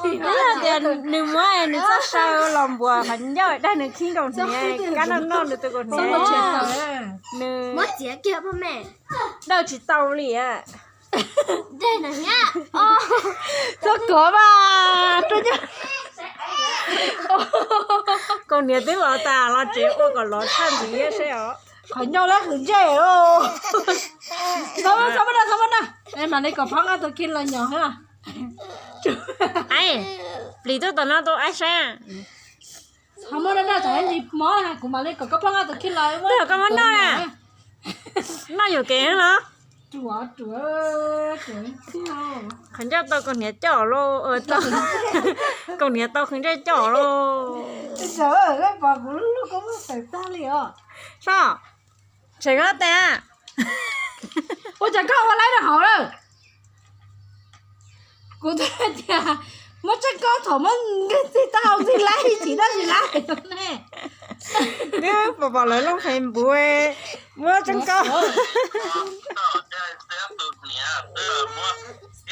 Twb yog tias nws muab nws txoj saw los npuas qhov ncauj dag nws khib nkaus hniav, kab noj noj nws tus kaus hniav. Nws dawj tsis tau li. Txhob kov mas, kaus hniav twb los tas los tsev ua kom lov tshaj ntxiv thiab seb os. Qhov ncauj lab hwm ntsej. Txhob muab na, txhob muab na. Mam li kom phab nqa tus khi los nyom xwb. Plis tuaj tom no tus aib saib. Txhob muab na, tsam ib ntsis mob kuv mam li kom koj phab nqa tus khi los. Koj muab noj na. Noj yuam kev los. Qhov ncauj tau kaus hniav coj lauj, kaus hniav tau qhwv ntsej coj lauj. Pom kuv lub lub kua muag tawm tag li os. Soj, tshem koj tes. Ua cas koj ua laib rau hauv lawm? Kuv twb tias muab tseeb kaub thaum muab nkag txig tau ntxig laib tsis dab tsi laib ne. Twb pom pom lawv lub Facebook muab tseeb kaub.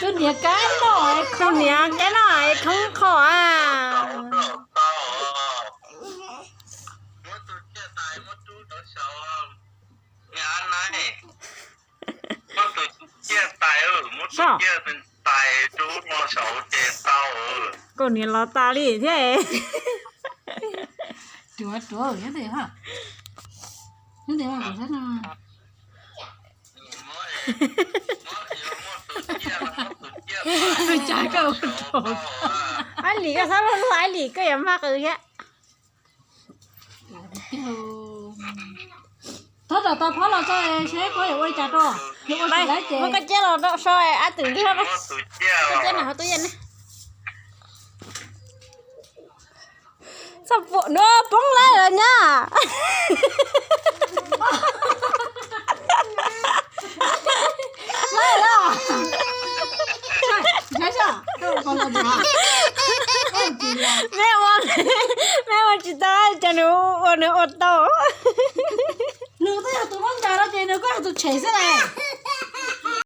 Tus niam kaib noj, tus niam kaib noj es khoob qhov a. Kaus hniav los tas li thiab. Aib Lis, koj txhob luag luag Aib Lis, koj yuav mag qw thiab. Thov tom tau phab los tso seb puas yuav ua li cas rau. Muab koj ciab los rau so ab twm nrog koj ciab nram hauv tub yeej ne. Txoj phuam no poob lawm nyab. Meb ua, meb ua tsis tau, cas nws ua nws ua tau. Nws twb yog tus muab ncaws no ces nws kuj yog tus tshem xwb las.